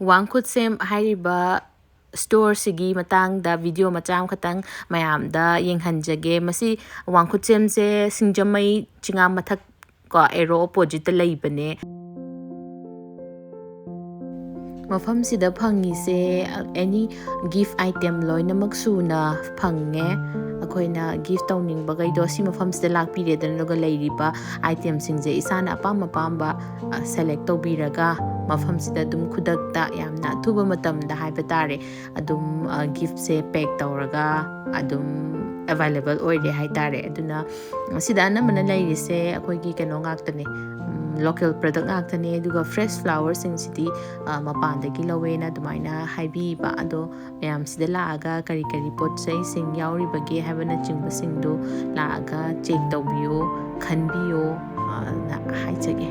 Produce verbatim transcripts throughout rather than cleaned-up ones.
ꯋꯥꯡꯈꯨꯠꯁꯦꯝ ꯍꯥꯏꯔꯤꯕ ꯁ꯭ꯇꯣꯔꯁꯤꯒꯤ ꯃꯇꯥꯡꯗ ꯚꯤꯗꯤꯑꯣ ꯃꯆꯥ ꯑꯃꯈꯛꯇꯪ ꯃꯌꯥꯝꯗ ꯌꯦꯡꯍꯟꯖꯒꯦ꯫ ꯃꯁꯤ ꯋꯥꯡꯈꯨꯠꯁꯦꯝꯁꯦ ꯁꯤꯡꯖꯃꯩ ꯆꯤꯉꯥ ꯃꯊꯛ ꯀꯣ, ꯑꯦꯔꯣ ꯑꯣꯄꯣꯖꯤꯠꯇ ꯂꯩꯕꯅꯦ꯫ ꯃꯐꯝꯁꯤꯗ ꯐꯪꯉꯤꯁꯦ ꯑꯦꯅꯤ ꯒꯤꯐ ꯑꯥꯏꯇꯦꯝ ꯂꯣꯏꯅꯃꯛ ꯁꯨꯅ ꯐꯪꯉꯦ꯫ ꯑꯩꯈꯣꯏꯅ ꯒꯤꯐ ꯇꯧꯅꯤꯡꯕꯈꯩꯗꯣ ꯁꯤ ꯃꯐꯝꯁꯤꯗ ꯂꯥꯛꯄꯤꯔꯦꯗꯅ, ꯑꯗꯨꯒ ꯂꯩꯔꯤꯕ ꯑꯥꯏꯇꯦꯝꯁꯤꯡꯁꯦ ꯏꯁꯥꯅ ꯑꯄꯥꯝ ꯑꯄꯥꯝꯕ ꯁꯦꯂꯦꯛ ꯇꯧꯕꯤꯔꯒ ꯃꯐꯝꯁꯤꯗ ꯑꯗꯨꯝ ꯈꯨꯗꯛꯇ, ꯌꯥꯝꯅ ꯑꯊꯨꯕ ꯃꯇꯝꯗ ꯍꯥꯏꯕ ꯇꯥꯔꯦ, ꯑꯗꯨꯝ ꯒꯤꯐꯁꯦ ꯄꯦꯛ ꯇꯧꯔꯒ ꯑꯗꯨꯝ ꯑꯦꯕꯥꯏꯂꯦꯕꯜ ꯑꯣꯏꯔꯦ ꯍꯥꯏꯇꯥꯔꯦ꯫ ꯑꯗꯨꯅ ꯁꯤꯗ ꯑꯅꯝꯕꯅ ꯂꯩꯔꯤꯁꯦ ꯑꯩꯈꯣꯏꯒꯤ ꯀꯩꯅꯣ ꯉꯥꯛꯇꯅꯦ, ꯂꯣꯀꯦꯜ ꯄ꯭ꯔꯗꯛ ꯉꯥꯛꯇꯅꯦ꯫ ꯑꯗꯨꯒ ꯐ꯭ꯔꯦꯁ ꯐ꯭ꯂꯥꯋꯔꯁꯤꯡꯁꯤꯗꯤ ꯃꯄꯥꯟꯗꯒꯤ ꯂꯧꯋꯦꯅ ꯑꯗꯨꯃꯥꯏꯅ ꯍꯥꯏꯕꯤꯕ꯫ ꯑꯗꯣ ꯃꯌꯥꯝꯁꯤꯗ ꯂꯥꯛꯑꯒ ꯀꯔꯤ ꯀꯔꯤ ꯄꯣꯠ ꯆꯩꯁꯤꯡ ꯌꯥꯎꯔꯤꯕꯒꯦ ꯍꯥꯏꯕꯅꯆꯤꯡꯕꯁꯤꯡꯗꯨ ꯂꯥꯛꯑꯒ ꯆꯦꯛ ꯇꯧꯕꯤꯌꯨ, ꯈꯟꯕꯤꯌꯨ, ꯑꯅ ꯍꯥꯏꯖꯒꯦ꯫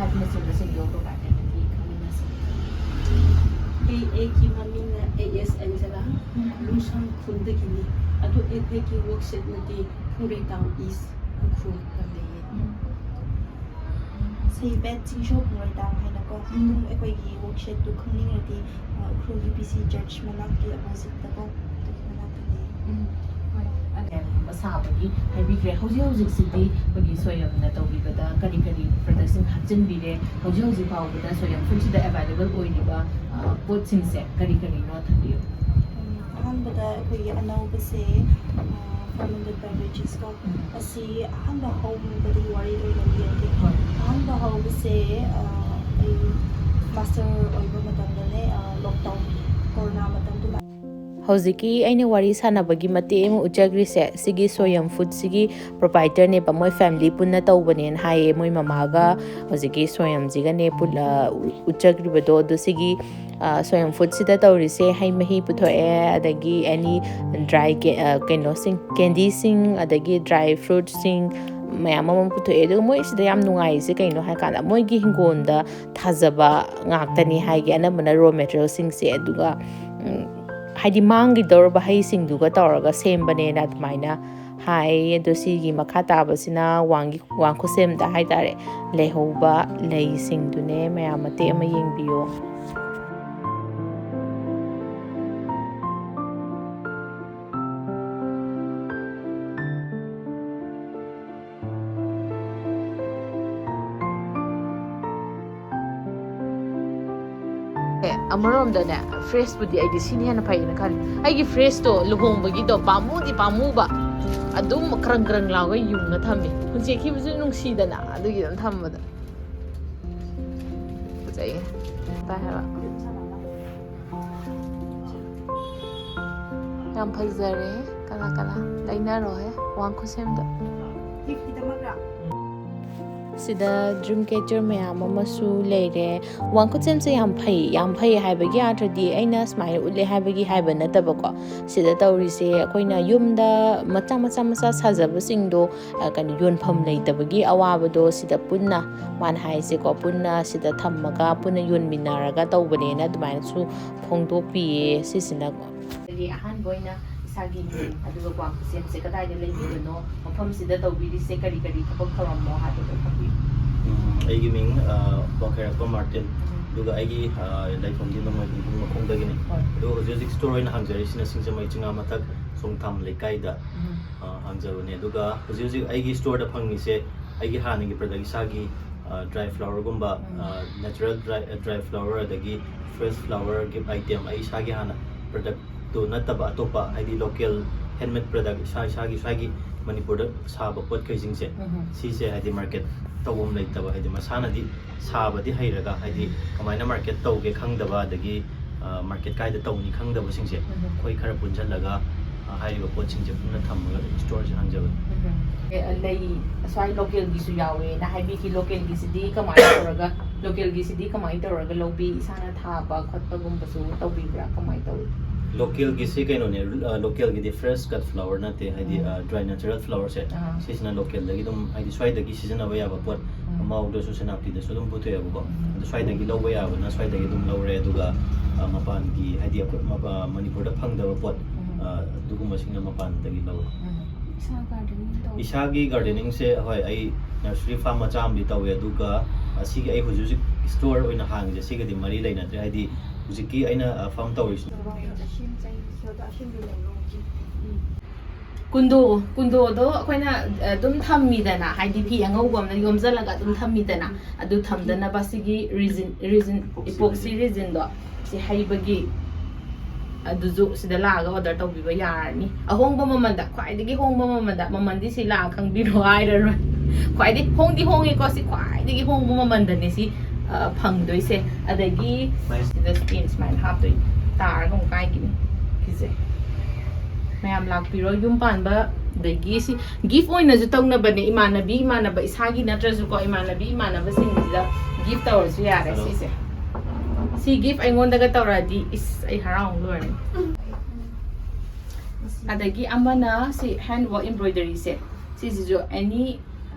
ꯍꯥꯏꯕꯅꯆꯤꯡꯕꯁꯤꯡꯗꯣ ꯄ꯭ꯔꯣꯚꯥꯏꯗꯔꯗꯒꯤ ꯈꯪꯃꯤꯟꯅꯁꯤ꯫ ꯑꯩ, ꯑꯩꯒꯤ ꯃꯃꯤꯡꯅ ꯑꯦ ꯑꯦꯁ ꯑꯦꯟꯖꯦꯂꯥ, ꯎꯝ꯫ ꯂꯨꯡꯁꯥꯡ ꯈꯨꯜꯗꯒꯤꯅꯤ꯫ ꯑꯗꯨ ꯑꯩꯈꯣꯏꯒꯤ ꯋꯥꯔꯛꯁꯦꯠꯅꯗꯤ ꯐꯨꯔꯦꯇꯥꯎ ꯏꯁ ꯎꯈ꯭ꯔꯨꯜꯗ ꯂꯩꯌꯦ꯫ ꯎꯝ꯫ ꯁꯤꯕꯦꯠ ꯆꯤꯡꯁꯨ ꯐꯨꯔꯦꯇꯥꯎ ꯍꯥꯏꯅꯀꯣ꯫ ꯎꯝ꯫ ꯑꯗꯨꯝ ꯑꯩꯈꯣꯏꯒꯤ ꯋꯥꯔꯛꯁꯦꯠꯇꯨ ꯈꯪꯅꯤꯡꯂꯗꯤ, ꯑ, ꯎꯈ꯭ꯔꯨꯜ ꯌꯨ ꯄꯤ ꯁꯤ ꯆꯔꯆ ꯃꯅꯥꯛꯀꯤ ꯑꯣꯄꯣꯖꯤꯠꯇꯀꯣ, ꯑꯗꯨꯒꯤ ꯃꯅꯥꯛꯇ ꯂꯩꯌꯦ꯫ ꯎꯝ꯫ ꯍꯣꯏ꯫ ꯑꯗꯨꯝ ꯁꯥꯕꯒꯤ ꯍꯥꯏꯕꯤꯈ꯭ꯔꯦ꯫ ꯍꯧꯖꯤꯛ ꯍꯧꯖꯤꯛꯁꯤꯗꯤ ꯑꯩꯈꯣꯏꯒꯤ ꯁꯣꯌꯝꯅ ꯇꯧꯕꯤꯕꯗ ꯀꯔꯤ ꯀꯔꯤ ꯄ꯭ꯔꯗꯛꯁꯤꯡ ꯍꯥꯞꯆꯤꯟꯕꯤꯔꯦ? ꯍꯧꯖꯤꯛ ꯍꯧꯖꯤꯛ ꯐꯥꯎꯕꯗ ꯁꯣꯌꯝ ꯐꯨꯗꯁꯤꯗ ꯑꯦꯕꯥꯏꯂꯦꯕꯜ ꯑꯣꯏꯔꯤꯕ, ꯑ, ꯄꯣꯠꯁꯤꯡꯁꯦ ꯀꯔꯤ ꯀꯔꯤꯅꯣ ꯊꯝꯕꯤꯌꯨ꯫ ꯎꯝ, ꯑꯍꯥꯟꯕꯗ ꯑꯩꯈꯣꯏꯒꯤ ꯑꯅꯧꯕꯁꯦ, ꯑ, fermented beverages ꯀꯣ꯫ ꯎꯝ꯫ ꯑꯁꯤ ꯑꯍꯥꯟꯕ ꯍꯧꯕꯗꯒꯤ ꯋꯥꯔꯤ ꯑꯣꯏꯅ ꯂꯤꯔꯒꯦ꯫ ꯍꯣꯏ꯫ ꯑꯍꯥꯟꯕ ꯍꯧꯕꯁꯦ, ꯑ, ꯑꯩ ꯃꯥꯁꯇꯔ ꯑꯣꯏꯕ ꯃꯇꯝꯗꯅꯦ, ꯑ, ꯂꯣꯛꯗꯥꯎꯟ, ꯀꯣꯔꯣꯅꯥ ꯃꯇꯝꯗꯨꯗ꯫ ꯍꯧꯖꯤꯛꯀꯤ ꯑꯩꯅ ꯋꯥꯔꯤ ꯁꯥꯟꯅꯕꯒꯤ ꯃꯇꯦꯛ ꯑꯃ ꯎꯠꯆꯈ꯭ꯔꯤꯁꯦ, ꯁꯤꯒꯤ ꯁꯣꯌꯝ ꯐꯨꯗꯁꯤꯒꯤ ꯄ꯭ꯔꯣꯄꯥꯏꯇꯔꯅꯦꯕ꯫ ꯃꯣꯏ ꯐꯦꯃꯤꯂꯤ ꯄꯨꯟꯅ ꯇꯧꯕꯅꯦꯅ ꯍꯥꯏꯌꯦ꯫ ꯃꯣꯏ ꯃꯃꯥꯒ ꯍꯧꯖꯤꯛꯀꯤ ꯁꯣꯌꯝꯁꯤꯒꯅꯦ ꯄꯨꯜ-, ꯑ, ꯎ-, ꯎꯠꯆꯈ꯭ꯔꯤꯕꯗꯣ꯫ ꯑꯗꯨ ꯁꯤꯒꯤ, ꯑ, ꯁꯣꯌꯝ ꯐꯨꯗꯁꯤꯗ ꯇꯧꯔꯤꯁꯦ, ꯍꯩ ꯃꯍꯤ ꯄꯨꯊꯣꯛꯑꯦ, ꯑꯗꯒꯤ ꯑꯦꯅꯤ ꯗ꯭ꯔꯥꯏ ꯀꯦ-, ꯑ, ꯀꯩꯅꯣꯁꯤꯡ, ꯀꯦꯟꯗꯤꯁꯤꯡ, ꯑꯗꯒꯤ ꯗ꯭ꯔꯥꯏ ꯐ꯭ꯔꯨꯠꯁꯤꯡ ꯃꯌꯥꯝ ꯑꯃ ꯄꯨꯊꯣꯛꯑꯦ꯫ ꯑꯗꯨꯒ ꯃꯣꯏ ꯁꯤꯗ ꯌꯥꯝ ꯅꯨꯡꯉꯥꯏꯔꯤꯁꯦ ꯀꯩꯅꯣ ꯍꯥꯏꯀꯥꯟꯗ, ꯃꯣꯏꯒꯤ ꯍꯤꯡꯒꯣꯜꯗ ꯊꯥꯖꯕ ꯉꯥꯛꯇꯅꯤ ꯍꯥꯏꯒꯦ, ꯑꯅꯝꯕꯅ ꯔꯣ ꯃꯦꯇꯔꯤꯌꯦꯜꯁꯤꯡꯁꯦ꯫ ꯑꯗꯨꯒ, ꯎꯝ, ꯍꯥꯏꯗꯤ ꯃꯥꯡꯈꯤꯗꯧꯔꯕ ꯍꯩꯁꯤꯡꯗꯨꯒ ꯇꯧꯔꯒ ꯁꯦꯝꯕꯅꯦꯅ ꯑꯗꯨꯃꯥꯏꯅ ꯍꯥꯏ꯫ ꯑꯗꯣ ꯁꯤꯒꯤ ꯃꯈꯥ ꯇꯥꯕꯁꯤꯅ ꯋꯥꯡꯒꯤ-, ꯋꯥꯡ ꯈꯨꯠꯁꯦꯝꯗ ꯍꯥꯏꯇꯥꯔꯦ, ꯂꯩꯍꯧꯕ ꯂꯩꯁꯤꯡꯗꯨꯅꯦ꯫ ꯃꯌꯥꯝ ꯃꯇꯦꯛ ꯑꯃ ꯌꯦꯡꯕꯤꯌꯣ꯫ ꯑꯦ, ꯑꯃꯔꯣꯝꯗꯅꯦ, ꯐ꯭ꯔꯦꯁꯄꯨꯗꯤ ꯑꯩꯗꯤ ꯁꯤꯅ ꯍꯦꯟꯅ ꯐꯩꯌꯦꯅ ꯈꯜꯂꯤ꯫ ꯑꯩꯒꯤ ꯐ꯭ꯔꯦꯁꯇꯣ ꯂꯨꯍꯣꯡꯕꯒꯤꯗꯣ ꯄꯥꯝꯃꯨꯗꯤ ꯄꯥꯝꯃꯨꯕ, ꯑꯗꯨꯝ ꯀ꯭ꯔꯪ ꯀ꯭ꯔꯪ ꯂꯥꯎꯒ ꯌꯨꯡꯉ ꯊꯝꯃꯤ꯫ ꯍꯨꯟꯆꯦꯛꯈꯤꯕꯁꯨ ꯅꯨꯡꯁꯤꯗꯅ, ꯑꯗꯨꯒꯤ ꯑꯗꯨꯝ ꯊꯝꯕꯗ꯫ ꯐꯖꯩꯌꯦ꯫ ꯇꯥꯏ ꯍꯥꯏꯕ꯫ ꯌꯥꯝ ꯐꯖꯔꯦ꯫ ꯀꯂꯥ ꯀꯂꯥ ꯂꯩꯅꯔꯣꯍꯦ, ꯋꯥꯡ ꯈꯨꯠꯁꯦꯝꯗ꯫ ꯁꯤꯗ ꯗ꯭ꯔꯤꯝ ꯀꯦꯆꯔ ꯃꯌꯥꯝ ꯑꯃꯁꯨ ꯂꯩꯔꯦ꯫ ꯋꯥꯡ ꯈꯨꯠꯁꯦꯝꯁꯦ ꯌꯥꯝ ꯐꯩ꯫ ꯌꯥꯝ ꯐꯩ ꯍꯥꯏꯕꯒꯤ ꯑꯥꯔꯊꯗꯤ ꯑꯩꯅ ꯁꯨꯃꯥꯏꯅ ꯎꯠꯂꯦ ꯍꯥꯏꯕꯒꯤ ꯍꯥꯏꯕ ꯅꯠꯇꯕꯀꯣ꯫ ꯁꯤꯗ ꯇꯧꯔꯤꯁꯦ, ꯑꯩꯈꯣꯏꯅ ꯌꯨꯝꯗ ꯃꯆꯥ ꯃꯆꯥ ꯃꯆꯥ ꯁꯥꯖꯕꯁꯤꯡꯗꯣ, ꯑ, ꯀꯩꯅꯣ, ꯌꯣꯟꯐꯝ ꯂꯩꯇꯕꯒꯤ ꯑꯋꯥꯕꯗꯣ ꯁꯤꯗ ꯄꯨꯟꯅ, ꯃꯥꯅ ꯍꯥꯏꯁꯦꯀꯣ, ꯄꯨꯟꯅ ꯁꯤꯗ ꯊꯝꯃꯒ ꯄꯨꯟꯅ ꯌꯣꯟꯃꯤꯟꯅꯔꯒ ꯇꯧꯕꯅꯦꯅ ꯑꯗꯨꯃꯥꯏꯅꯁꯨ ꯐꯣꯡꯗꯣꯛꯄꯤꯌꯦ꯫ ꯁꯤꯁꯤꯅꯀꯣ꯫ ꯑꯗꯒꯤ ꯑꯍꯥꯟꯕ ꯑꯣꯏꯅ ꯏꯁꯥꯒꯤ ꯃꯤꯡ, ꯑꯗꯨꯒ ꯀ꯭ꯋꯥ ꯈꯨꯠꯁꯦꯝꯁꯦ ꯀꯗꯥꯏꯗ ꯂꯩꯕꯤꯕꯅꯣ, ꯃꯐꯝꯁꯤꯗ ꯇꯧꯕꯤꯔꯤꯁꯦ ꯀꯔꯤ ꯀꯔꯤ ꯊꯕꯛ ꯊꯧꯔꯝꯅꯣ ꯍꯥꯏꯕꯗꯣ ꯈꯪꯕꯤꯌꯨ꯫ ꯎꯝ, ꯑꯩꯒꯤ ꯃꯤꯡ, ꯑ, ꯋꯥꯡꯈꯩꯔꯥꯛꯄꯝ ꯃꯥꯔꯇꯤꯟ, ꯎꯝ꯫ ꯑꯗꯨꯒ ꯑꯩꯒꯤ, ꯑ, ꯂꯩꯐꯝꯗꯤ ꯅꯣꯡꯃꯥꯏꯊꯦꯝ ꯈꯨꯟ ꯃꯈꯣꯡꯗꯒꯤꯅꯤ꯫ ꯍꯣꯏ꯫ ꯑꯗꯨꯒ ꯍꯧꯖꯤꯛ ꯍꯧꯖꯤꯛ ꯁ꯭ꯇꯣꯔ ꯑꯣꯏꯅ ꯍꯥꯡꯖꯔꯤꯁꯤꯅ ꯁꯤꯡꯖꯃꯩ ꯆꯤꯉꯥ ꯃꯊꯛ ꯁꯣꯡꯊꯥꯝ ꯂꯩꯀꯥꯏꯗ, ꯎꯝ꯫ ꯑ, ꯍꯥꯡꯖꯕꯅꯦ꯫ ꯑꯗꯨꯒ ꯍꯧꯖꯤꯛ ꯍꯧꯖꯤꯛ ꯑꯩꯒꯤ ꯁ꯭ꯇꯣꯔꯗ ꯐꯪꯉꯤꯁꯦ ꯑꯩꯒꯤ ꯍꯥꯟꯅꯒꯤ ꯄ꯭ꯔꯗꯛ, ꯏꯁꯥꯒꯤ, ꯑ, ꯗ꯭ꯔꯥꯏ ꯐ꯭ꯂꯥꯋꯔꯒꯨꯝꯕ, ꯎꯝ꯫ ꯑ, ꯅꯦꯆꯔꯦꯜ ꯗ꯭ꯔꯥꯏ, ꯗ꯭ꯔꯥꯏ ꯐ꯭ꯂꯥꯋꯔ, ꯑꯗꯒꯤ ꯐ꯭ꯔꯦꯁ ꯐ꯭ꯂꯥꯋꯔ, ꯒꯤꯐ ꯑꯥꯏꯇꯦꯝ, ꯑꯩ ꯏꯁꯥꯒꯤ ꯍꯥꯟꯅ ꯄ꯭ꯔꯗꯛꯇꯨ ꯅꯠꯇꯕ ꯑꯇꯣꯞꯄ, ꯍꯥꯏꯗꯤ ꯂꯣꯀꯦꯜ ꯍꯦꯟꯃꯦꯗ ꯄ꯭ꯔꯗꯛ, ꯏꯁꯥ ꯏꯁꯥꯒꯤ ꯁ꯭ꯋꯥꯏꯒꯤ ꯃꯅꯤꯄꯨꯔꯗ ꯁꯥꯕ ꯄꯣꯠꯈꯩꯁꯤꯡꯁꯦ, ꯎꯝ꯫ ꯁꯤꯁꯦ ꯍꯥꯏꯗꯤ ꯃꯥꯔꯀꯦꯠ ꯇꯧꯐꯝ ꯂꯩꯇꯕ, ꯍꯥꯏꯗꯤ ꯃꯁꯥꯅꯗꯤ ꯁꯥꯕꯗꯤ ꯍꯩꯔꯒ, ꯍꯥꯏꯗꯤ ꯀꯃꯥꯏꯅ ꯃꯥꯔꯀꯦꯠ ꯇꯧꯒꯦ ꯈꯪꯗꯕ, ꯑꯗꯒꯤ ꯃꯥꯔꯀꯦꯠ ꯀꯥꯏꯗ ꯇꯧꯅꯤ ꯈꯪꯗꯕꯁꯤꯡꯁꯦ ꯑꯩꯈꯣꯏ ꯈꯔ ꯄꯨꯟꯁꯤꯜꯂꯒ ꯍꯥꯏꯔꯤꯕ ꯄꯣꯠꯁꯤꯡꯁꯦ ꯄꯨꯟꯅ ꯊꯝꯃꯒ ꯏꯁꯇꯣꯔꯁꯦ ꯍꯥꯡꯖꯕꯅꯤ꯫ ꯂꯩ ꯑꯁ꯭ꯋꯥꯏ ꯂꯣꯀꯦꯜꯒꯤꯁꯨ ꯌꯥꯎꯋꯦꯅ ꯍꯥꯏꯕꯤꯈꯤ꯫ ꯂꯣꯀꯦꯜꯒꯤꯁꯤꯗꯤ ꯀꯃꯥꯏꯅ ꯇꯧꯔꯒ ꯂꯣꯀꯦꯜꯒꯤꯁꯤꯗꯤ ꯀꯃꯥꯏꯅ ꯇꯧꯔꯒ ꯂꯧꯕꯤ? ꯏꯁꯥꯅ ꯊꯥꯕ ꯈꯣꯠꯄꯒꯨꯝꯕꯁꯨ ꯇꯧꯕꯤꯕ꯭ꯔꯥ? ꯀꯃꯥꯏꯅ ꯇꯧꯏ? ꯂꯣꯀꯦꯜꯒꯤꯁꯤ ꯀꯩꯅꯣꯅꯦ, ꯂꯣꯀꯦꯜꯒꯤꯗꯤ ꯐ꯭ꯔꯦꯁ ꯀꯠ ꯐ꯭ꯂꯥꯋꯔ ꯅꯠꯇꯦ, ꯍꯥꯏꯗꯤ ꯗ꯭ꯔꯥꯏ ꯅꯦꯆꯔꯦꯜ ꯐ꯭ꯂꯥꯋꯔꯁꯦ ꯁꯤꯁꯤꯅ ꯂꯣꯀꯦꯜꯗꯒꯤ ꯑꯗꯨꯝ, ꯍꯥꯏꯗꯤ ꯁ꯭ꯋꯥꯏꯗꯒꯤ ꯁꯤꯖꯤꯟꯅꯕ ꯌꯥꯕ ꯄꯣꯠ ꯑꯃꯥꯎꯗꯁꯨ ꯁꯦꯅꯥꯄꯇꯤꯗꯁꯨ ꯑꯗꯨꯝ ꯄꯨꯊꯣꯛꯑꯦꯕꯀꯣ꯫ ꯑꯗꯣ ꯁ꯭ꯋꯥꯏꯗꯒꯤ ꯂꯧꯕ ꯌꯥꯕꯅ ꯁ꯭ꯋꯥꯏꯗꯒꯤ ꯑꯗꯨꯝ ꯂꯧꯔꯦ, ꯑꯗꯨꯒ ꯃꯄꯥꯟꯒꯤ, ꯍꯥꯏꯗꯤ ꯑꯩꯈꯣꯏ ꯃꯅꯤꯄꯨꯔꯗ ꯐꯪꯗꯕ ꯄꯣꯠ ꯑꯗꯨꯒꯨꯝꯕꯁꯤꯡꯅ ꯃꯄꯥꯟꯗꯒꯤ ꯂꯧꯔꯦ꯫ ꯏꯁꯥ ꯒꯥꯔꯗꯦꯅꯤꯡ ꯇꯧ ꯏꯁꯥꯒꯤ ꯒꯥꯔꯗꯦꯅꯤꯡꯁꯦ, ꯍꯣꯏ, ꯑꯩ ꯅꯔꯁꯔꯤ ꯐꯥꯔꯝ ꯃꯆꯥ ꯑꯃꯗꯤ ꯇꯧꯋꯦ, ꯑꯗꯨꯒ ꯑꯁꯤꯒꯤ ꯑꯩ ꯍꯧꯖꯤꯛ ꯍꯧꯖꯤꯛ ꯏꯁꯇꯣꯔ ꯑꯣꯏꯅ ꯍꯥꯡꯉꯤꯁꯦ ꯁꯤꯒꯗꯤ ꯃꯔꯤ ꯂꯩꯅꯗ꯭ꯔꯦ, ꯍꯥꯏꯗꯤ ꯍꯧꯖꯤꯛꯀꯤ ꯑꯩꯅ ꯐꯥꯔꯝ ꯇꯧꯔꯤꯁꯤ꯫ ꯀꯨꯟꯗꯣ ꯀꯨꯟꯗꯣꯗꯣ ꯑꯩꯈꯣꯏꯅ ꯑꯗꯨꯝ ꯊꯝꯃꯤꯗꯅ, ꯍꯥꯏꯗꯤ ꯐꯤ ꯑꯉꯧꯕ ꯑꯃꯅ ꯌꯣꯝꯁꯤꯜꯂꯒ ꯑꯗꯨꯝ ꯊꯝꯃꯤꯗꯅ, ꯑꯗꯨ ꯊꯝꯗꯅꯕ ꯁꯤꯒꯤ ꯔꯤꯖꯤꯟ ꯔꯤꯖꯤꯟ ꯏꯄꯣꯛꯁꯤ ꯔꯤꯖꯤꯟꯗꯣ ꯁꯤ ꯍꯩꯕꯒꯤ ꯑꯗꯨꯁꯨ ꯁꯤꯗ ꯂꯥꯛꯑꯒ ꯑꯣꯔꯗꯔ ꯇꯧꯕꯤꯕ ꯌꯥꯔꯅꯤ꯫ ꯑꯍꯣꯡꯕ ꯃꯃꯜꯗ, ꯈ꯭ꯋꯥꯏꯗꯒꯤ ꯍꯣꯡꯕ ꯃꯃꯜꯗ꯫ ꯃꯃꯜꯗꯤ ꯁꯤ ꯂꯥꯛꯑ ꯈꯪꯕꯤꯔꯣ ꯍꯥꯏꯔꯔꯣꯏ꯫ ꯈ꯭ꯋꯥꯏꯗꯒꯤ ꯍꯣꯡꯗꯤ ꯍꯣꯡꯉꯦꯀꯣ, ꯁꯤ ꯈ꯭ꯋꯥꯏꯗꯒꯤ ꯍꯣꯡꯕ ꯃꯃꯜꯗꯅꯦ ꯁꯤ ꯐꯪꯗꯣꯏꯁꯦ꯫ ꯑꯗꯒꯤ ꯁꯤꯗ ꯁ꯭ꯀꯤꯟ ꯁꯨꯃꯥꯏꯅ ꯍꯥꯞꯇꯣꯏꯅꯤ, ꯇꯥꯔꯒ ꯑꯃꯨꯛ ꯀꯥꯏꯈꯤꯅꯤ ꯁꯤꯁꯦ꯫ ꯃꯌꯥꯝ ꯂꯥꯛꯄꯤꯔꯣ꯫ ꯌꯨꯝ ꯄꯥꯟꯕ ꯑꯗꯒꯤ ꯁꯤ ꯒꯤꯐ ꯑꯣꯏꯅꯁꯨ ꯇꯧꯅꯕꯅꯦ, ꯏꯃꯥꯟꯅꯕꯤ ꯏꯃꯥꯟꯅꯕ, ꯏꯁꯥꯒꯤ ꯅꯠꯇ꯭ꯔꯁꯨꯀꯣ, ꯏꯃꯥꯟꯅꯕꯤ ꯏꯃꯥꯟꯅꯕꯁꯤꯡꯁꯤꯗ ꯒꯤꯐ ꯇꯧꯔꯁꯨ ꯌꯥꯔꯦ꯫ ꯁꯤꯁꯦ ꯁꯤ ꯒꯤꯐ ꯑꯩꯉꯣꯟꯗꯒ ꯇꯧꯔꯛꯑꯗꯤ ꯏꯁ ꯑꯩ ꯍꯔꯥꯎ ꯂꯣꯏꯔꯅꯤ꯫ ꯑꯗꯒꯤ ꯑꯃꯅ ꯁꯤ ꯍꯦꯟ ꯋꯥꯔꯛ ꯏꯝꯕ꯭ꯔꯣꯏꯗꯔꯤꯁꯦ, ꯁꯤꯁꯤꯁꯨ ꯑꯦꯅꯤ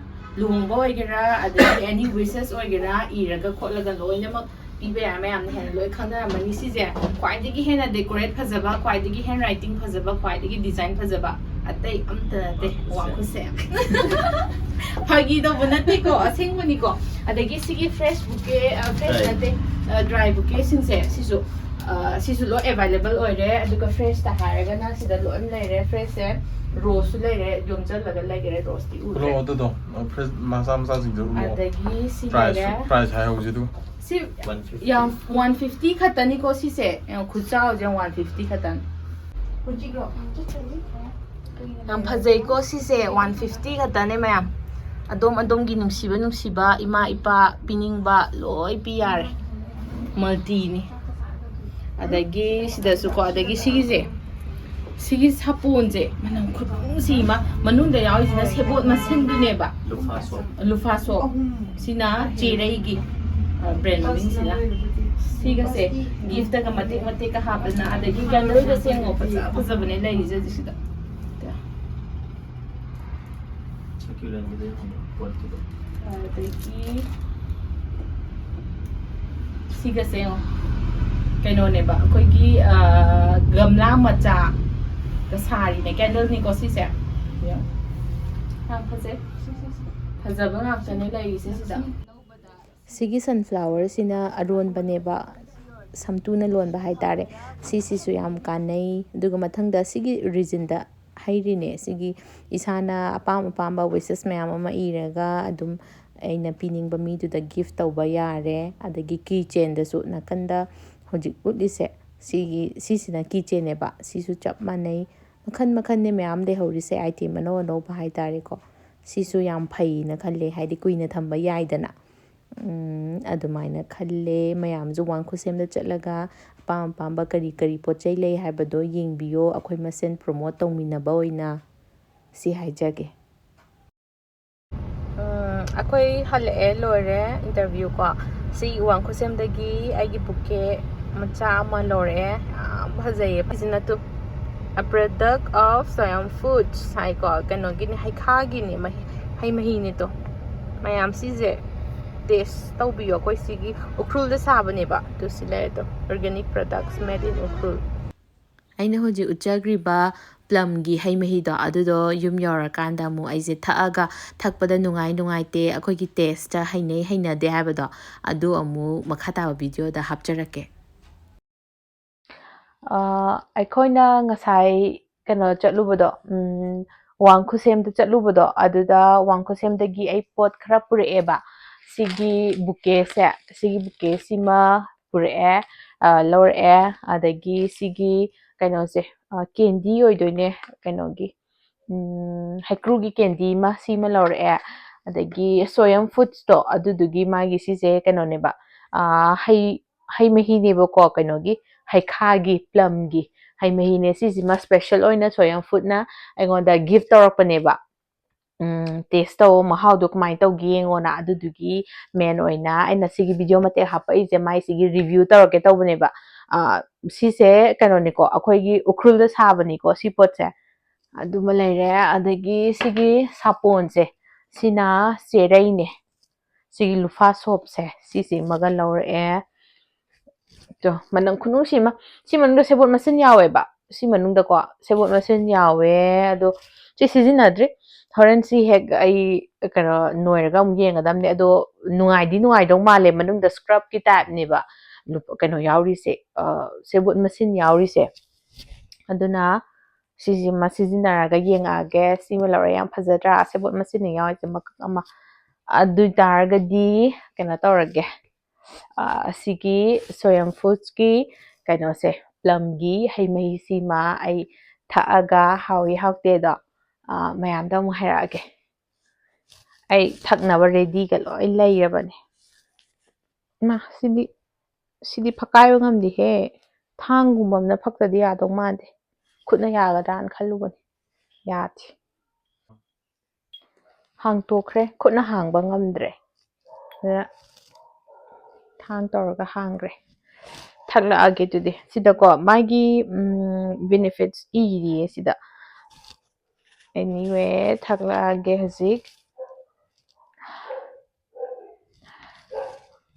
ꯂꯨꯍꯣꯡꯕ ꯑꯣꯏꯒꯦꯔꯥ, ꯑꯗꯒꯤ ꯑꯦꯅꯤ ꯋꯤꯁꯦꯁ ꯑꯣꯏꯒꯦꯔꯥ, ꯏꯔꯒ ꯈꯣꯠꯂꯒ ꯂꯣꯏꯅꯃꯛ ꯄꯤꯕ ꯌꯥꯏ꯫ ꯃꯌꯥꯝꯅ ꯍꯦꯟꯅ ꯂꯣꯏ ꯈꯪꯅꯔꯝꯃꯅꯤ꯫ ꯁꯤꯁꯦ ꯈ꯭ꯋꯥꯏꯗꯒꯤ ꯍꯦꯟꯅ ꯗꯦꯀꯣꯔꯦꯠ ꯐꯖꯕ, ꯈ꯭ꯋꯥꯏꯗꯒꯤ ꯍꯦꯟ ꯔꯥꯏꯇꯤꯡ ꯐꯖꯕ, ꯈ꯭ꯋꯥꯏꯗꯒꯤ ꯗꯤꯖꯥꯏꯟ ꯐꯖꯕ, ꯑꯇꯩ ꯑꯝꯇ ꯅꯠꯇꯦ꯫ ꯋꯥꯡꯈꯨꯠꯁꯦ꯫ ꯐꯥꯒꯤ ꯇꯧꯕ ꯅꯠꯇꯦꯀꯣ, ꯑꯁꯦꯡꯕꯅꯤꯀꯣ꯫ ꯑꯗꯒꯤ ꯁꯤꯒꯤ ꯐ꯭ꯔꯦꯁ ꯕꯨꯀꯦ, ꯐ꯭ꯔꯦꯁ ꯅꯠꯇꯦ, ꯗ꯭ꯔꯥꯏ ꯕꯨꯀꯦꯁꯤꯡꯁꯦ ꯁꯤꯁꯨ ꯁꯤꯁꯨ ꯂꯣꯏ ꯑꯦꯕꯥꯏꯂꯦꯕꯜ ꯑꯣꯏꯔꯦ꯫ ꯑꯗꯨꯒ ꯐ꯭ꯔꯦꯁꯇ ꯍꯥꯏꯔꯒꯅ ꯁꯤꯗ ꯂꯣꯏ ꯂꯩꯔꯦ꯫ ꯐ꯭ꯔꯦꯁꯁꯦ ꯔꯣꯁꯁꯨ ꯂꯩꯔꯦ, ꯌꯣꯝꯁꯤꯜꯂꯒ ꯂꯩꯈꯔꯦ, ꯔꯣꯁꯇꯤ ꯎꯗ꯭ꯔꯦ꯫ ꯎꯠꯂꯣ ꯑꯗꯨꯗꯣ, ꯐ꯭ꯔꯦꯁ ꯃꯆꯥ ꯃꯆꯥꯁꯤꯡꯗꯣ ꯎꯠꯂꯣ꯫ ꯑꯗꯒꯤ ꯁꯤ ꯄ꯭ꯔꯥꯏꯁ ꯂꯩꯔꯦ꯫ ꯄ꯭ꯔꯥꯏꯁ ꯍꯥꯏꯍꯧꯁꯤ ꯑꯗꯨꯒ꯫ ꯁꯤ ꯌꯥꯝ ꯋꯥꯟ ꯐꯤꯐꯇꯤ ꯈꯛꯇꯅꯤꯀꯣ ꯁꯤꯁꯦ꯫ ꯌꯦꯡꯉꯣ, ꯈꯨꯠꯆꯥꯎꯁꯦ ꯌꯥꯝ ꯋꯥꯟ ꯐꯤꯐꯇꯤ ꯈꯛꯇꯅꯤ꯫ ꯌꯥꯝ ꯐꯖꯩꯀꯣ ꯁꯤꯁꯦ, ꯋꯥꯟ ꯐꯤꯐꯇꯤ ꯈꯛꯇꯅꯦ ꯃꯌꯥꯝ꯫ ꯑꯗꯣꯝ ꯑꯗꯣꯝꯒꯤ ꯅꯨꯡꯁꯤꯕ ꯅꯨꯡꯁꯤꯕ ꯏꯃꯥ ꯏꯄꯥ ꯄꯤꯅꯤꯡꯕ ꯂꯣꯏ ꯄꯤ ꯌꯥꯔꯦ꯫ ꯃꯜꯇꯤꯅꯤ꯫ ꯑꯗꯒꯤ ꯁꯤꯗꯁꯨꯀꯣ, ꯑꯗꯒꯤ ꯁꯤꯒꯤꯁꯦ, ꯁꯤꯒꯤ ꯁꯥꯄꯣꯟꯁꯦ ꯃꯅꯝ ꯈꯨꯅꯨꯡꯁꯤ ꯑꯃ, ꯃꯅꯨꯡꯗ ꯌꯥꯎꯔꯤꯁꯤꯅ ꯁꯦꯕꯣꯠ ꯃꯁꯦꯟꯗꯨꯅꯦꯕ. ꯂꯨꯐꯥ ꯁꯣꯞ. ꯂꯨꯐꯥ ꯁꯣꯞ. ꯁꯤꯅ ꯆꯦꯔꯩꯒꯤ ꯕ꯭ꯔꯦꯟ ꯃꯃꯤꯡꯁꯤꯅ. ꯁꯤꯒꯁꯦ ꯒꯤꯐꯇꯒ ꯃꯇꯦꯛ ꯃꯇꯦꯛꯀ ꯍꯥꯞꯇꯅ, ꯑꯗꯒꯤ ꯀꯦꯟꯗꯜꯒꯁꯦ ꯌꯦꯡꯉꯣ, ꯐꯖ ꯐꯖꯕꯅꯦ ꯂꯩꯔꯤꯁꯦ ꯍꯧꯖꯤꯛꯁꯤꯗ. ꯁꯔꯀ꯭ꯌꯨꯂꯦꯟꯒꯤꯗ ꯌꯦꯡꯉꯣ, ꯄꯣꯠꯀꯤꯗꯣ. ꯑꯗꯒꯤ ꯁꯤꯒꯁꯦ ꯌꯦꯡꯉꯣ, ꯀꯩꯅꯣꯅꯦꯕ, ꯑꯩꯈꯣꯏꯒꯤ ꯒꯝꯂꯥ ꯃꯆꯥꯗ ꯁꯥꯔꯤꯅꯦ, ꯀꯦꯟꯗꯜꯅꯤꯀꯣ ꯁꯤꯁꯦ. ꯌꯦꯡꯉꯣ. ꯌꯥꯝ ꯐꯖꯩ. ꯐꯖꯕ ꯉꯥꯛꯇꯅꯦ ꯂꯩꯔꯤꯁꯦ ꯁꯤꯗ. ꯁꯤꯒꯤ ꯁꯟꯐ꯭ꯂꯥꯋꯔꯁꯤꯅ ꯑꯔꯣꯟꯕꯅꯦꯕ, ꯁꯝꯇꯨꯅ ꯂꯣꯟꯕ ꯍꯥꯏꯇꯥꯔꯦ. ꯁꯤꯁꯤꯁꯨ ꯌꯥꯝ ꯀꯥꯟꯅꯩ. ꯑꯗꯨꯒ ꯃꯊꯪꯗ ꯁꯤꯒꯤ ꯔꯤꯖꯤꯟꯗ ꯍꯩꯔꯤꯅꯦ꯫ ꯁꯤꯒꯤ ꯏꯁꯥꯅ ꯑꯄꯥꯝ ꯑꯄꯥꯝꯕ ꯋꯤꯁꯦꯁ ꯃꯌꯥꯝ ꯑꯃ ꯏꯔꯒ ꯑꯗꯨꯝ ꯑꯩꯅ ꯄꯤꯅꯤꯡꯕ ꯃꯤꯗꯨꯗ ꯒꯤꯐ ꯇꯧꯕ ꯌꯥꯔꯦ꯫ ꯑꯗꯒꯤ ꯀꯤ ꯆꯦꯟꯗꯁꯨ ꯅꯥꯀꯟꯗ ꯍꯧꯖꯤꯛ ꯎꯠꯂꯤꯁꯦ, ꯁꯤꯒꯤ, ꯁꯤꯁꯤꯅ ꯀꯤ ꯆꯦꯟꯅꯦꯕ꯫ ꯁꯤꯁꯨ ꯆꯞ ꯃꯥꯟꯅꯩ꯫ ꯃꯈꯟ ꯃꯈꯟꯅꯦ ꯃꯌꯥꯝ ꯂꯩꯍꯧꯔꯤꯁꯦ, ꯑꯥꯏꯇꯦꯝ ꯑꯅꯧ ꯑꯅꯧꯕ ꯍꯥꯏꯇꯥꯔꯦꯀꯣ꯫ ꯁꯤꯁꯨ ꯌꯥꯝ ꯐꯩꯅ ꯈꯜꯂꯦ, ꯍꯥꯏꯗꯤ ꯀꯨꯏꯅ ꯊꯝꯕ ꯌꯥꯏꯗꯅ꯫ ꯎꯝ, ꯑꯗꯨꯃꯥꯏꯅ ꯈꯜꯂꯦ꯫ ꯃꯌꯥꯝꯁꯨ ꯋꯥꯡꯈꯨꯁꯦꯝꯗ ꯆꯠꯂꯒ ꯑꯄꯥꯝ ꯑꯄꯥꯝꯕ ꯀꯔꯤ ꯀꯔꯤ ꯄꯣꯠ ꯆꯩ ꯂꯩ ꯍꯥꯏꯕꯗꯣ ꯌꯦꯡꯕꯤꯌꯣ, ꯑꯩꯈꯣꯏ ꯃꯁꯦꯟ ꯄ꯭ꯔꯣꯃꯣꯠ ꯇꯧꯃꯤꯟꯅꯕ ꯑꯣꯏꯅ꯫ ꯁꯤ ꯍꯥꯏꯖꯒꯦ꯫ ꯎꯝ, ꯑꯩꯈꯣꯏ ꯍꯜꯂꯛꯑꯦ, ꯂꯣꯏꯔꯦ ꯏꯟꯇꯔꯚ꯭ꯌꯨ ꯀꯣ꯫ ꯁꯤ ꯋꯥꯡꯈꯨꯁꯦꯝꯗꯒꯤ ꯑꯩꯒꯤ ꯕꯨꯀꯦ ꯃꯆꯥ ꯑꯃ ꯂꯧꯔꯛꯑꯦ꯫ ꯌꯥꯝ ꯐꯖꯩꯌꯦ꯫ ꯁꯤꯁꯤꯅ two, A product of Soyam Foods ꯍꯥꯏꯀꯣ, ꯀꯩꯅꯣꯒꯤꯅꯦ, ꯍꯩꯈꯥꯒꯤꯅꯦ, ꯃꯍꯤ, ꯍꯩ ꯃꯍꯤꯅꯦ ꯇꯣ꯫ ꯃꯌꯥꯝ ꯁꯤꯁꯦ ꯇꯦꯁ ꯇꯧꯕꯤꯌꯣ꯫ ꯑꯩꯈꯣꯏ ꯁꯤꯒꯤ ꯎꯈ꯭ꯔꯨꯜꯗ ꯁꯥꯕꯅꯦꯕ꯫ ꯇꯨ ꯁꯤ ꯂꯩꯔꯦ ꯇꯣ, organic products made in Ukhrul. ꯑꯩꯅ ꯍꯧꯖꯤꯛ ꯎꯠꯆꯈ꯭ꯔꯤꯕ ꯄ꯭ꯂꯝꯒꯤ ꯍꯩ ꯃꯍꯤꯗꯣ, ꯑꯗꯨꯗꯣ ꯌꯨꯝ ꯌꯧꯔꯀꯥꯟꯗ ꯑꯃꯨꯛ ꯑꯩꯁꯦ ꯊꯛꯑꯒ, ꯊꯛꯄꯗ ꯅꯨꯡꯉꯥꯏ ꯅꯨꯡꯉꯥꯏꯇꯦ, ꯑꯩꯈꯣꯏꯒꯤ ꯇꯦꯁꯇ ꯍꯩꯅꯩ ꯍꯩꯅꯗꯦ ꯍꯥꯏꯕꯗꯣ, ꯑꯗꯨ ꯑꯃꯨꯛ ꯃꯈꯥ ꯇꯥꯕ ꯚꯤꯗꯤꯑꯣꯗ ꯍꯥꯞꯆꯔꯛꯀꯦ꯫ ꯑ, ꯑꯩꯈꯣꯏꯅ ꯉꯁꯥꯏ ꯀꯩꯅꯣ ꯆꯠꯂꯨꯕꯗꯣ, ꯎꯝ, ꯋꯥꯡꯈꯨꯁꯦꯝꯗ ꯆꯠꯂꯨꯕꯗꯣ, ꯑꯗꯨꯗ ꯋꯥꯡꯈꯨꯁꯦꯝꯗꯒꯤ ꯑꯩ ꯄꯣꯠ ꯈꯔ ꯄꯨꯔꯛꯑꯦꯕ꯫ ꯁꯤꯒꯤ ꯕꯨꯀꯦꯁꯦ, ꯁꯤꯒꯤ ꯕꯨꯀꯦꯁꯤꯃ ꯄꯨꯔꯛꯑꯦ, ꯑ, ꯂꯧꯔꯛꯑꯦ꯫ ꯑꯗꯒꯤ ꯁꯤꯒꯤ ꯀꯩꯅꯣꯁꯦ, ꯑ, ꯀꯦꯟꯗꯤ ꯑꯣꯏꯗꯣꯏꯅꯦ, ꯀꯩꯅꯣꯒꯤ, ꯎꯝ, ꯍꯩꯀ꯭ꯔꯨꯒꯤ ꯀꯦꯟꯗꯤ ꯑꯃ, ꯁꯤꯃ ꯂꯧꯔꯛꯑꯦ꯫ ꯑꯗꯒꯤ ꯁꯣꯌꯝ ꯐꯨꯗꯁꯇꯣ, ꯑꯗꯨꯗꯨꯒꯤ ꯃꯥꯒꯤ ꯁꯤꯁꯦ ꯀꯩꯅꯣꯅꯦꯕ, ꯑ, ꯍꯩ, ꯍꯩ ꯃꯍꯤꯅꯦꯕꯀꯣ, ꯀꯩꯅꯣꯒꯤ, ꯍꯩꯈꯥꯒꯤ, plumꯒꯤ ꯍꯩ ꯃꯍꯤꯅꯦ꯫ ꯁꯤꯁꯤꯃ special ꯑꯣꯏꯅ ꯁꯣꯌꯝ ꯐꯨꯗꯅ ꯑꯩꯉꯣꯟꯗ gift ꯇꯧꯔꯛꯄꯅꯦꯕ꯫ ꯎꯝ, taste ꯇꯧ, ꯃꯍꯥꯎꯗꯣ ꯀꯃꯥꯏꯅ ꯇꯧꯒꯦ ꯌꯦꯡꯉꯣꯅ꯫ ꯑꯗꯨꯗꯨꯒꯤ main ꯑꯣꯏꯅ ꯑꯩꯅ ꯁꯤꯒꯤ video ꯃꯇꯦꯛ ꯍꯥꯞꯄꯛꯏꯁꯦ, ꯃꯥꯏꯁꯤꯒꯤ review ꯇꯧꯔꯛꯀꯦ ꯇꯧꯕꯅꯦꯕ꯫ ꯑ, ꯁꯤꯁꯦ ꯀꯩꯅꯣꯅꯤꯀꯣ, ꯑꯩꯈꯣꯏꯒꯤ ꯎꯈ꯭ꯔꯨꯜꯗ ꯁꯥꯕꯅꯤꯀꯣ ꯁꯤ ꯄꯣꯠꯁꯦ꯫ ꯑꯗꯨꯃ ꯂꯩꯔꯦ꯫ ꯑꯗꯒꯤ ꯁꯤꯒꯤ ꯁꯥꯄꯣꯟꯁꯦ, ꯁꯤꯅ ꯆꯦꯔꯩꯅꯦ꯫ ꯁꯤꯒꯤ ꯂꯨꯐꯥ soapꯁꯦ, ꯁꯤꯁꯤꯃꯒ ꯂꯧꯔꯛꯑꯦ꯫ ꯆꯣ, ꯃꯅꯝ ꯈꯨꯅꯨꯡꯁꯤ ꯑꯃ꯫ ꯁꯤ ꯃꯅꯨꯡꯗ ꯁꯦꯕꯣꯠ ꯃꯁꯤꯟ ꯌꯥꯎꯋꯦꯕ꯫ ꯁꯤ ꯃꯅꯨꯡꯗꯀꯣ ꯁꯦꯕꯣꯠ ꯃꯁꯤꯟ ꯌꯥꯎꯋꯦ꯫ ꯑꯗꯣ ꯁꯤ ꯁꯤꯖꯤꯟꯅꯗ꯭ꯔꯤ꯫ ꯍꯣꯔꯦꯟ ꯁꯤ ꯍꯦꯛ ꯑꯩ, ꯀꯩꯅꯣ, ꯅꯣꯏꯔꯒ ꯑꯃꯨꯛ ꯌꯦꯡꯒꯗꯕꯅꯦ꯫ ꯑꯗꯣ ꯅꯨꯡꯉꯥꯏꯗꯤ ꯅꯨꯡꯉꯥꯏꯗꯧ ꯃꯥꯜꯂꯦ꯫ ꯃꯅꯨꯡꯗ scrubꯀꯤ typeꯅꯦꯕ꯫ ꯂꯨꯄꯥ, ꯀꯩꯅꯣ ꯌꯥꯎꯔꯤꯁꯦ, ꯑ, ꯁꯦꯕꯣꯠ ꯃꯁꯤꯟ ꯌꯥꯎꯔꯤꯁꯦ꯫ ꯑꯗꯨꯅ ꯁꯤꯁꯤꯃ ꯁꯤꯖꯤꯟꯅꯔꯒ ꯌꯦꯡꯉꯛꯑꯒꯦ꯫ ꯁꯤꯃ ꯂꯧꯔꯦ, ꯌꯥꯝ ꯐꯖꯗ꯭ꯔꯥ? ꯁꯦꯕꯣꯠ ꯃꯁꯤꯟꯅ ꯌꯥꯎꯔꯤꯁꯦ ꯃꯀꯛ ꯑꯃ꯫ ꯑꯗꯨ ꯑꯣꯏ ꯇꯥꯔꯒꯗꯤ ꯀꯩꯅꯣ ꯇꯧꯔꯒꯦ꯫ ꯑ, ꯑꯁꯤꯒꯤ ꯁꯣꯌꯝ ꯐꯨꯗꯁꯀꯤ ꯀꯩꯅꯣꯁꯦ, plumꯒꯤ ꯍꯩ ꯃꯍꯤꯁꯤꯃ ꯑꯩ ꯊꯛꯑꯒ ꯍꯥꯎꯏ ꯍꯥꯎꯇꯦꯗꯣ, ꯑ, ꯃꯌꯥꯝꯗ ꯑꯃꯨꯛ ꯍꯥꯏꯔꯛꯑꯒꯦ꯫ ꯑꯩ ꯊꯛꯅꯕ readyꯒ ꯂꯣꯏ ꯂꯩꯔꯕꯅꯦ꯫ ꯏꯃꯥ, ꯁꯤꯗꯤ, ꯁꯤꯗꯤ ꯐꯛꯀꯥꯏꯕ ꯉꯝꯗꯦꯍꯦ꯫ ꯊꯥꯡꯒꯨꯝꯕ ꯑꯃꯅ ꯐꯛꯇꯗꯤ ꯌꯥꯗꯧ ꯃꯥꯟꯗꯦ꯫ ꯈꯨꯠꯅ ꯌꯥꯒꯗ꯭ꯔꯥꯅ ꯈꯜꯂꯨꯕꯅꯦ꯫ ꯌꯥꯗꯦ꯫ ꯍꯥꯡꯇꯣꯛꯈ꯭ꯔꯦ꯫ ꯈꯨꯠꯅ ꯍꯥꯡꯕ ꯉꯝꯗ꯭ꯔꯦ꯫ ꯑꯗꯨꯅ ꯊꯥꯡ ꯇꯧꯔꯒ ꯍꯥꯡꯈ꯭ꯔꯦ꯫ ꯊꯛꯂꯛꯑꯒꯦ ꯑꯗꯨꯗꯤ꯫ ꯁꯤꯗꯀꯣ ꯃꯥꯒꯤ, ꯎꯝ, benefits ꯏꯔꯤꯌꯦ ꯁꯤꯗ꯫ Anyway, ꯊꯛꯂꯛꯑꯒꯦ ꯍꯧꯖꯤꯛ꯫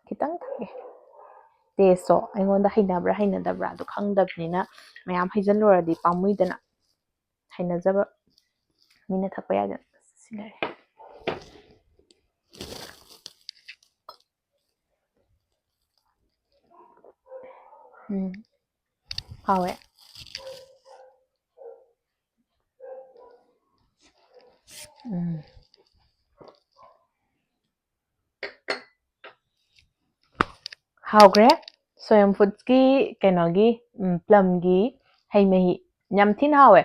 ꯈꯤꯇꯪ ꯊꯛꯀꯦ꯫ Tasteꯇꯣ ꯑꯩꯉꯣꯟꯗ ꯍꯩꯅꯕ꯭ꯔꯥ ꯍꯩꯅꯗꯕ꯭ꯔꯥ ꯑꯗꯨ ꯈꯪꯗꯕꯅꯤꯅ, ꯃꯌꯥꯝ ꯍꯩꯖꯜꯂꯨꯔꯗꯤ ꯄꯥꯝꯃꯨꯏꯗꯅ꯫ ꯍꯩꯅꯖꯕ ꯃꯤꯅ ꯊꯛꯄ ꯌꯥꯏꯗꯅ꯫ ꯁꯤ ꯂꯩꯔꯦ꯫ ꯎꯝ, ꯍꯥꯎꯋꯦ꯫ ꯎꯝ꯫ ꯍꯥꯎꯈ꯭ꯔꯦ꯫ ꯁꯣꯌꯝ ꯐꯨꯗꯁꯀꯤ ꯀꯩꯅꯣꯒꯤ, ꯎꯝ, plumꯒꯤ ꯍꯩ ꯃꯍꯤ꯫ ꯌꯥꯝ ꯊꯤꯅ ꯍꯥꯎꯋꯦ꯫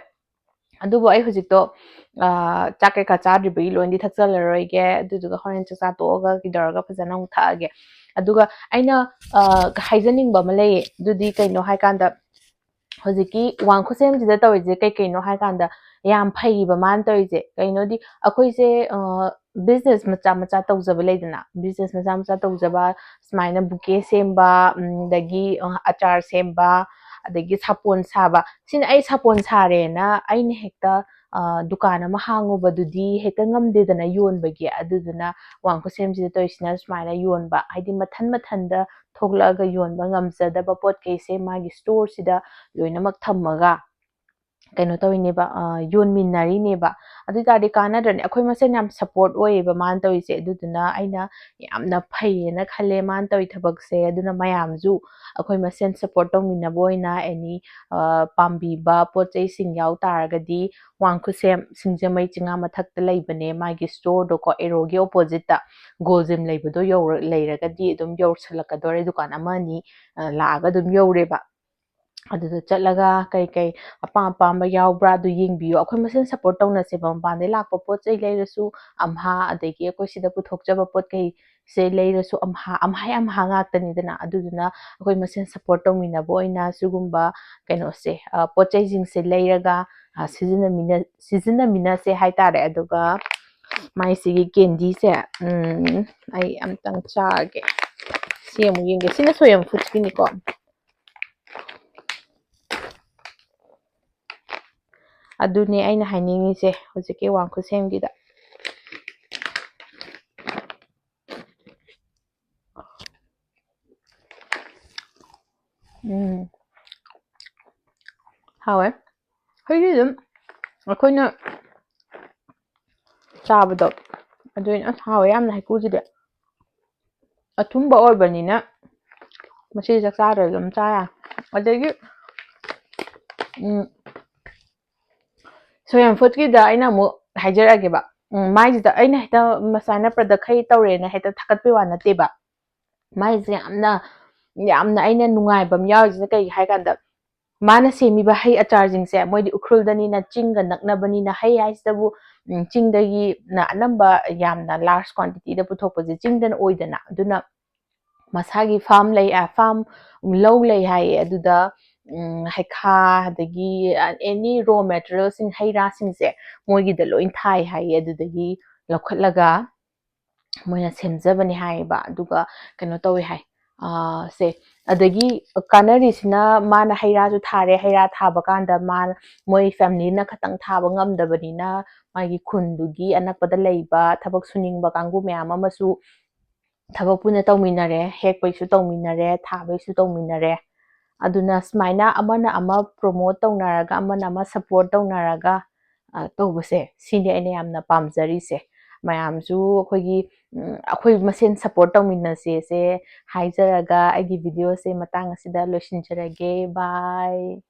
ꯑꯗꯨꯕꯨ ꯑꯩ ꯍꯧꯖꯤꯛꯇꯣ ꯆꯥꯛ ꯀꯩꯀꯥ ꯆꯥꯗ꯭ꯔꯤꯕꯒꯤ ꯂꯣꯏꯅꯗꯤ ꯊꯛꯆꯜꯂꯔꯣꯏꯒꯦ꯫ ꯑꯗꯨꯗꯨꯒ ꯍꯣꯔꯦꯟ ꯆꯥꯛ ꯆꯥ ꯇꯣꯛꯑꯒ ꯀꯩꯗꯧꯔꯒ ꯐꯖꯅ ꯑꯃꯨꯛ ꯊꯛꯑꯒꯦ꯫ ꯑꯗꯨꯒ ꯑꯩꯅ ꯍꯥꯏꯖꯅꯤꯡꯕ ꯑꯃ ꯂꯩꯌꯦ꯫ ꯑꯗꯨꯗꯤ ꯀꯩꯅꯣ ꯍꯥꯏꯀꯥꯟꯗ, ꯍꯧꯖꯤꯛꯀꯤ ꯋꯥꯡ ꯈꯨꯠꯁꯦꯝꯁꯤꯗ ꯇꯧꯔꯤꯁꯦ ꯀꯩ ꯀꯩꯅꯣ ꯍꯥꯏꯀꯥꯟꯗ, ꯌꯥꯝ ꯐꯩꯕ ꯃꯥꯅ ꯇꯧꯔꯤꯁꯦ꯫ ꯀꯩꯅꯣꯗꯤ ꯑꯩꯈꯣꯏꯁꯦ ꯕꯤꯖꯤꯅꯦꯁ ꯃꯆꯥ ꯃꯆꯥ ꯇꯧꯖꯕ ꯂꯩꯗꯅ, ꯕꯤꯖꯤꯅꯦꯁ ꯃꯆꯥ ꯃꯆꯥ ꯇꯧꯖꯕ, ꯁꯨꯃꯥꯏꯅ ꯕꯨꯀꯦ ꯁꯦꯝꯕ, ꯑꯗꯒꯤ ꯑꯆꯥꯔ ꯁꯦꯝꯕ, ꯑꯗꯒꯤ ꯁꯥꯄꯣꯟ ꯁꯥꯕ꯫ ꯁꯤꯅ ꯑꯩ ꯁꯥꯄꯣꯟ ꯁꯥꯔꯦꯅ ꯑꯩꯅ ꯍꯦꯛꯇ ꯗꯨꯀꯥꯟ ꯑꯃ ꯍꯥꯡꯉꯨꯕꯗꯨꯗꯤ ꯍꯦꯛꯇ ꯉꯝꯗꯦꯗꯅ ꯌꯣꯟꯕꯒꯤ꯫ ꯑꯗꯨꯗꯨꯅ ꯋꯥꯡ ꯈꯨꯠꯁꯦꯝꯁꯤꯗ ꯇꯧꯔꯤꯁꯤꯅ ꯁꯨꯃꯥꯏꯅ ꯌꯣꯟꯕ, ꯍꯥꯏꯗꯤ ꯃꯊꯟ ꯃꯊꯟꯗ ꯊꯣꯛꯂꯛꯑꯒ ꯌꯣꯟꯕ ꯉꯝꯖꯗꯕ ꯄꯣꯠ ꯀꯩꯁꯦ ꯃꯥꯒꯤ ꯁ꯭ꯇꯣꯔꯁꯤꯗ ꯂꯣꯏꯅꯃꯛ ꯊꯝꯃꯒ ꯀꯩꯅꯣ ꯇꯧꯔꯤꯅꯦꯕ, ꯌꯣꯟꯃꯤꯟꯅꯔꯤꯅꯦꯕ꯫ ꯑꯗꯨ ꯑꯣꯏ ꯇꯥꯔꯗꯤ ꯀꯥꯟꯅꯗ꯭ꯔꯅꯦ? ꯑꯩꯈꯣꯏ ꯃꯁꯦꯟ ꯌꯥꯝ ꯁꯞꯄꯣꯔꯠ ꯑꯣꯏꯌꯦꯕ ꯃꯥꯅ ꯇꯧꯔꯤꯁꯦ꯫ ꯑꯗꯨꯗꯨꯅ ꯑꯩꯅ ꯌꯥꯝꯅ ꯐꯩꯌꯦꯅ ꯈꯜꯂꯦ ꯃꯥꯅ ꯇꯧꯔꯤ ꯊꯕꯛꯁꯦ꯫ ꯑꯗꯨꯅ ꯃꯌꯥꯝꯁꯨ ꯑꯩꯈꯣꯏ ꯃꯁꯦꯟ ꯁꯞꯄꯣꯔꯠ ꯇꯧꯃꯤꯟꯅꯕ ꯑꯣꯏꯅ ꯑꯦꯅꯤ ꯄꯥꯝꯕꯤꯕ ꯄꯣꯠ ꯆꯩꯁꯤꯡ ꯌꯥꯎ ꯇꯥꯔꯒꯗꯤ, ꯋꯥꯡ ꯈꯨꯠꯁꯦꯝ ꯁꯤꯡꯖꯃꯩ ꯆꯤꯉꯥ ꯃꯊꯛꯇ ꯂꯩꯕꯅꯦ ꯃꯥꯒꯤ ꯁ꯭ꯇꯣꯔꯗꯣꯀꯣ, ꯑꯦꯔꯣꯒꯤ ꯑꯣꯄꯣꯖꯤꯠꯇ ꯒꯣꯜ ꯖꯤꯝ ꯂꯩꯕꯗꯣ ꯌꯧꯔ-, ꯂꯩꯔꯒꯗꯤ ꯑꯗꯨꯝ ꯌꯧꯁꯜꯂꯛꯀꯗꯣꯔꯦ꯫ ꯗꯨꯀꯥꯟ ꯑꯃ ꯑꯅꯤ ꯂꯥꯛꯑꯒ ꯑꯗꯨꯝ ꯌꯧꯔꯦꯕ꯫ ꯑꯗꯨꯗ ꯆꯠꯂꯒ ꯀꯩ ꯀꯩ ꯑꯄꯥꯝ ꯑꯄꯥꯝꯕ ꯌꯥꯎꯕ꯭ꯔꯥ ꯑꯗꯨ ꯌꯦꯡꯕꯤꯌꯨ꯫ ꯑꯩꯈꯣꯏ ꯃꯁꯦꯟ ꯁꯞꯄꯣꯔꯠ ꯇꯧꯅꯁꯦꯕ꯫ ꯃꯄꯥꯟꯗꯩ ꯂꯥꯛꯄ ꯄꯣꯠ ꯆꯩ ꯂꯩꯔꯁꯨ ꯑꯝꯍꯥ, ꯑꯗꯒꯤ ꯑꯩꯈꯣꯏ ꯁꯤꯗ ꯄꯨꯊꯣꯛꯆꯕ ꯄꯣꯠ ꯀꯩꯁꯦ ꯂꯩꯔꯁꯨ ꯑꯝꯍꯥ, ꯑꯝꯍꯥ ꯑꯝꯍꯥ ꯉꯥꯛꯇꯅꯤꯗꯅ꯫ ꯑꯗꯨꯗꯨꯅ ꯑꯩꯈꯣꯏ ꯃꯁꯦꯟ ꯁꯞꯄꯣꯔꯠ ꯇꯧꯃꯤꯟꯅꯕ ꯑꯣꯏꯅ ꯁꯤꯒꯨꯝꯕ ꯀꯩꯅꯣꯁꯦ, ꯄꯣꯠ ꯆꯩꯁꯤꯡꯁꯦ ꯂꯩꯔꯒ ꯁꯤꯖꯤꯟꯅꯃꯤꯟꯅ-, ꯁꯤꯖꯤꯟꯅꯃꯤꯟꯅꯁꯦ ꯍꯥꯏꯇꯥꯔꯦ꯫ ꯑꯗꯨꯒ ꯃꯥꯏꯁꯤꯒꯤ ꯀꯦꯟꯗꯤꯁꯦ, ꯎꯝ, ꯑꯩ ꯑꯝꯇꯪ ꯆꯥꯒꯦ꯫ ꯁꯤ ꯑꯃꯨꯛ ꯌꯦꯡꯒꯦ꯫ ꯁꯤꯅ ꯁꯣꯌꯝ ꯐꯨꯗꯁꯀꯤꯅꯤꯀꯣ꯫ ꯑꯗꯨꯅꯦ ꯑꯩꯅ ꯍꯥꯏꯅꯤꯡꯉꯤꯁꯦ ꯍꯧꯖꯤꯛꯀꯤ ꯋꯥꯡ ꯈꯨꯠꯁꯦꯝꯒꯤꯗ꯫ ꯎꯝ꯫ ꯍꯥꯎꯋꯦ꯫ ꯍꯩꯗꯤ ꯑꯗꯨꯝ ꯑꯩꯈꯣꯏꯅ ꯆꯥꯕꯗꯣ ꯑꯗꯨꯅ ꯑꯁ ꯍꯥꯎꯋꯦ ꯌꯥꯝꯅ ꯍꯩꯀ꯭ꯔꯨꯁꯤꯗꯤ꯫ ꯑꯊꯨꯝꯕ ꯑꯣꯏꯕꯅꯤꯅ ꯃꯁꯤ ꯆꯥꯛ ꯆꯥꯗ꯭ꯔꯁꯨ ꯑꯗꯨꯝ ꯆꯥ ꯌꯥꯏ꯫ ꯑꯗꯒꯤ, ꯎꯝ, ꯁꯣꯌꯝ ꯐꯨꯗꯀꯤꯗ ꯑꯩꯅ ꯑꯃꯨꯛ ꯍꯥꯏꯖꯔꯛꯑꯒꯦꯕ꯫ ꯎꯝ, ꯃꯥꯏꯁꯤꯗ ꯑꯩꯅ ꯍꯦꯛꯇ ꯃꯁꯥꯅ ꯄ꯭ꯔꯗꯛ ꯈꯩ ꯇꯧꯔꯦꯅ ꯍꯦꯛꯇ ꯊꯥꯒꯠꯄꯩ ꯋꯥ ꯅꯠꯇꯦꯕ꯫ ꯃꯥꯏꯁꯦ ꯌꯥꯝꯅ, ꯌꯥꯝꯅ ꯑꯩꯅ ꯅꯨꯡꯉꯥꯏꯕ ꯑꯃ ꯌꯥꯎꯔꯤꯁꯤꯅ ꯀꯩꯒꯤ ꯍꯥꯏ ꯀꯥꯟꯗ, ꯃꯥꯅ ꯁꯦꯝꯃꯤꯕ ꯍꯩ ꯑꯆꯥꯔꯁꯤꯡꯁꯦ, ꯃꯣꯏꯗꯤ ꯎꯈ꯭ꯔꯨꯜꯗꯅꯤꯅ, ꯆꯤꯡꯒ ꯅꯛꯅꯕꯅꯤꯅ, ꯍꯩ ꯍꯥꯏꯁꯤꯗꯕꯨ ꯎꯝ, ꯆꯤꯡꯗꯒꯤꯅ ꯑꯅꯝꯕ ꯌꯥꯝꯅ large quantityꯗ ꯄꯨꯊꯣꯛꯄꯁꯦ ꯆꯤꯡꯗꯅ ꯑꯣꯏꯗꯅ, ꯑꯗꯨꯅ ꯃꯁꯥꯒꯤ farm ꯂꯩ, farm, ꯂꯧ ꯂꯩ ꯍꯥꯏꯌꯦ꯫ ꯑꯗꯨꯗ ꯎꯝ, ꯍꯩꯈꯥ, ꯑꯗꯒꯤ any raw materialꯁꯤꯡ, ꯍꯩ ꯔꯥꯁꯤꯡꯁꯦ ꯃꯣꯏꯒꯤꯗ ꯂꯣꯏ ꯊꯥꯏ ꯍꯥꯏꯌꯦ꯫ ꯑꯗꯨꯗꯒꯤ ꯂꯧꯈꯠꯂꯒ ꯃꯣꯏꯅ ꯁꯦꯝꯖꯕꯅꯦ ꯍꯥꯏꯌꯦꯕ꯫ ꯑꯗꯨꯒ ꯀꯩꯅꯣ ꯇꯧꯋꯦ ꯍꯥꯏ, ꯁꯦ, ꯑꯗꯒꯤ ꯀꯥꯟꯅꯔꯤꯁꯤꯅ, ꯃꯥꯅ ꯍꯩ ꯔꯥꯁꯨ ꯊꯥꯔꯦ, ꯍꯩ ꯔꯥ ꯊꯥꯕ ꯀꯥꯟꯗ ꯃꯥ, ꯃꯣꯏ familyꯅ ꯈꯛꯇꯪ ꯊꯥꯕ ꯉꯝꯗꯕꯅꯤꯅ, ꯃꯥꯒꯤ ꯈꯨꯟꯗꯨꯒꯤ ꯑꯅꯛꯄꯗ ꯂꯩꯕ ꯊꯕꯛ ꯁꯨꯅꯤꯡꯕ ꯀꯥꯡꯕꯨ ꯃꯌꯥꯝ ꯑꯃꯁꯨ ꯊꯕꯛ ꯄꯨꯟꯅ ꯇꯧꯃꯤꯟꯅꯔꯦ, ꯍꯦꯛꯄꯩꯁꯨ ꯇꯧꯃꯤꯟꯅꯔꯦ, ꯊꯥꯕꯩꯁꯨ ꯇꯧꯃꯤꯟꯅꯔꯦ꯫ ꯑꯗꯨꯅ ꯁꯨꯃꯥꯏꯅ ꯑꯃꯅ ꯑꯃ promote ꯇꯧꯅꯔꯒ, ꯑꯃꯅ ꯑꯃ support ꯇꯧꯅꯔꯒ, ꯑ, ꯇꯧꯕꯁꯦ, ꯁꯤꯅꯤ ꯑꯩꯅ ꯌꯥꯝꯅ ꯄꯥꯝꯖꯔꯤꯁꯦ꯫ ꯃꯌꯥꯝꯁꯨ ꯑꯩꯈꯣꯏꯒꯤ, ꯎꯝ, ꯑꯩꯈꯣꯏ ꯃꯁꯦꯟ support ꯇꯧꯃꯤꯟꯅꯁꯦꯁꯦ ꯍꯥꯏꯖꯔꯒ, ꯑꯩꯒꯤ videoꯁꯦ ꯃꯇꯥꯡ ꯑꯁꯤꯗ ꯂꯣꯏꯁꯤꯟꯖꯔꯒꯦ꯫ Bye꯫